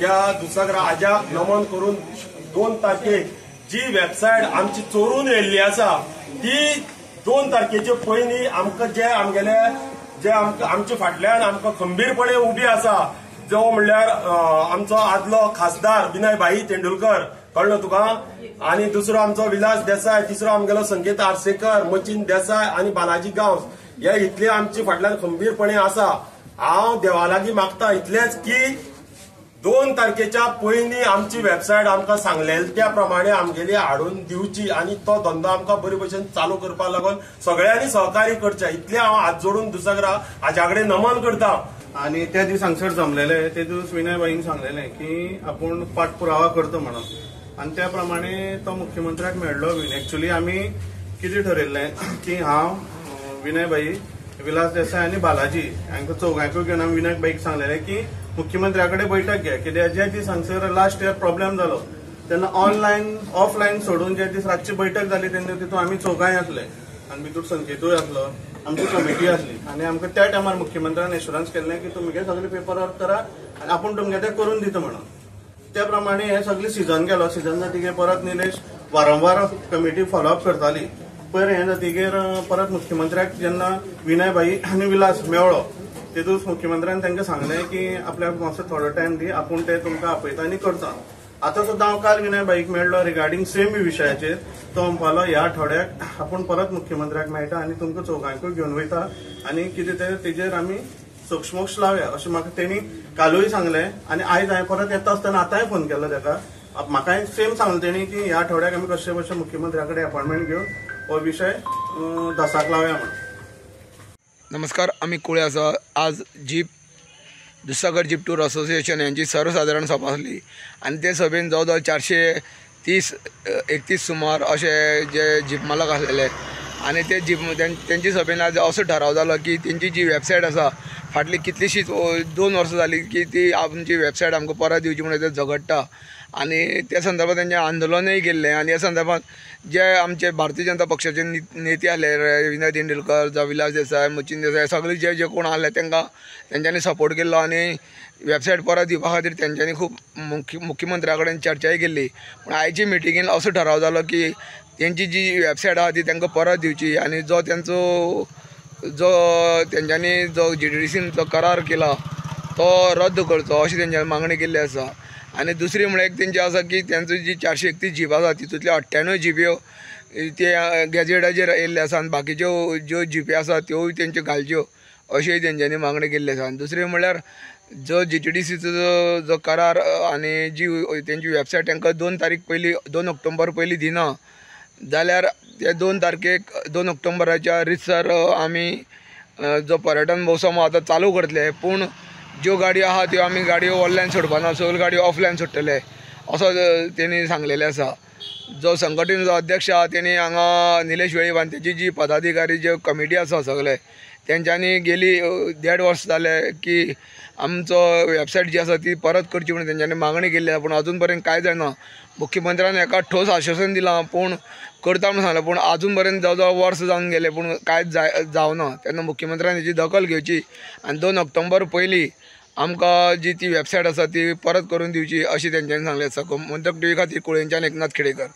त्या दुसागर आज्याक नमन करून 2 तारखेक जी वेबसायट आमची चोरून येयल्ली आसा ती 2 तारखेचे पयलीं आमकां जे आमगेले जे आमकां आमचे फाटल्यान आमकां खंबीरपणे उबी आसा जो म्हणल्यार आमचो आदलो खासदार विनय भाई तेंडुलकर, कळ्ळो तुका, आनी दुसरो आमचो विलास देसाय, तिसरो आमगेलो संकेत आर्सेकर, मचीन देसाय आनी बालाजी गांवस, हे इतले आमचे फाटल्यान खंबीरपणे आसा. हांव देवा लागीं मागता इतलेंच की 2 तारखेच्या पयलीं आमची वेबसायट आमकां सांगलेले त्या प्रमाणे आमगेली हाडून दिवची आनी तो धंदो आमकां बरे भशेन चालू करपाक लागून सगळ्यांनी सहकार्य करचें. इतलें हांव हात जोडून दुसऱ्या हाज्या कडेन नमन करता. आनी त्या दीस हांगसर जमलेले ते दीस विनय भाईन सांगलेले की आपूण पाठपुरावा करता म्हणून, आनी त्या प्रमाणे तो मुख्यमंत्र्याक मेळ्ळो बीन. एक्चुअली आमी कितें ठरयल्लें की हांव, विनय भाई, विलास देसाय आनी बालाजी हांकां चौगांकूय घेवन आमी विनय भाईक सांगलेलें की मुख्यमंत्र्या कडेन बैठक घे. कित्याक जे दीस हांगसर लास्ट इयर प्रॉब्लेम जालो तेन्ना ऑनलायन ऑफलायन सोडून जे दीस रातची बैठक जाली तेन्ना तितून आमी चौगांय आसले आनी भितर संकेतूय आसलो, आमची कमिटी आसली आनी आमकां त्या टायमार मुख्यमंत्र्यान एश्युरन्स केल्लें की तुमगे सगळे पेपर वर्क करा आनी आपूण तुमगे तें करून दिता म्हणून. त्या प्रमाणे हे सगळे सिजन गेलो. सिजन जातकीर परत निलेश वारंवार कमिटी फॉलोअप करताली. पयर हें जातकीर परत मुख्यमंत्र्याक जेन्ना विनय भाई आनी विलास मेळ्ळो तेतूच मुख्यमंत्र्यान तांकां सांगलें की आपल्याक मातसो थोडो टायम दी, आपूण ते तुमकां आपयता आनी करता. आतां सुद्दां हांव काल विनय भाईक मेळ्ळो रिगार्डींग सेम विशयाचेर. तो म्हणपालो ह्या आठवड्याक आपूण परत मुख्यमंत्र्याक मेळटा आनी तुमकां चौगांकूय घेवन वयता आनी कितें तें तेजेर आमी सोक्षमोक्ष लावया अशें म्हाका तेणी कालूय सांगलें. आनी आयज हांवें परत येता आसतना आतांय फोन केलो ताका, म्हाकाय सेम सांगलें तेणी की ह्या आठवड्याक आमी कशे बशे मुख्यमंत्र्या कडेन अपॉयंटमेंट घेवन हो विशय धसाक लावया म्हणून. नमस्कार, आमी कुळे आसा. आज jeep Dudhsagar jeep tour association यांची सर्वसाधारण सभा आसली आनी ते सभेन जवळ जवळ 431 सुमार अशे जे जीप मालक आसलेले आनी ते जीप तेंची सभेन आज असो ठराव जालो की तेंची जी वेबसायट आसा फाटली कितलीशीच 2 वर्सां जाली की ती आमची वेबसायट आमकां परत दिवची म्हणून ते झगडटा आनी त्या संदर्भात तेंचें आंदोलनूय केल्लें. आनी ह्या संदर्भात जे आमचे भारतीय जनता पक्षाचे नेते आसले विनय तेंडुलकर, जावं विलास देसाय, मचीन देसाय, सगळे जे जे कोण आसले तांकां तेंच्यांनी सपोर्ट केल्लो आनी वेबसायट परत दिवपा खातीर तेंच्यांनी खूब मुख्यमंत्र्या कडेन चर्चाय केल्ली. पूण आयचे मिटिंगेन असो ठराव जालो की तेंची जी वेबसायट आसा ती तांकां परत दिवची आनी जो तेंचो जो तेंच्यांनी जो GTDCन जो करार केला तो रद्द करचो अशी तेंच्यांनी मागणी केल्ली आसा. आनी दुसरी म्हळ्यार एक तेंची आसा की तेंचो जी 431 जीप आसा तितूंतल्यो 98 जिप्यो ते गॅजेटाचेर येयल्ले आसा आनी बाकीच्यो ज्यो जिप्यो आसा त्योय तेंच्यो घालच्यो अशीय तेंच्यांनी मागणी केल्ली आसा. आनी दुसरी म्हळ्यार जो GTDCचो जो करार आनी जी तेंची वेबसायट तांकां 2 तारीख पयलीं 2 ऑक्टोबर पयलीं दिना जाल्यार ते 2 तारखेक 2 ऑक्टोबराच्या रितसर आमी जो पर्यटन मोसम आतां चालू करतले, पूण ज्यो गाडयो आहा त्यो आमी गाडयो ऑनलायन सोडपाना, सगळ्यो गाडयो ऑफलायन सोडटले असो तेणी सांगलेलें आसा. जो संघटनेचो अध्यक्ष आहा तेणी हांगा निलेश वेळीप आनी तेजी जी पदाधिकारी जे कमिटी आसा सगळे तेंच्यांनी गेली 1.5 वर्स जाले की आमचो वेबसायट जी आसा ती परत करची म्हणून तेंच्यांनी मागणी केल्ली आसा, पूण अजून पर्यंत कांय जायना. मुख्यमंत्र्यान एका ठोस आश्वासन दिलां पूण करता म्हणून सांगलें, पूण अजून पर्यंत जवळ जवळ वर्स जावन गेलें पूण कांयच जावना. तेन्ना मुख्यमंत्र्यान हेची दखल घेवची आनी 2 ऑक्टोबर पयलीं आमकां जी ती वेबसायट आसा ती परत करून दिवची अशी तेंच्यांनी सांगलें आसा. गोमंतक टीव्ही खातीर कुळेंच्यान एकनाथ खेडेकर.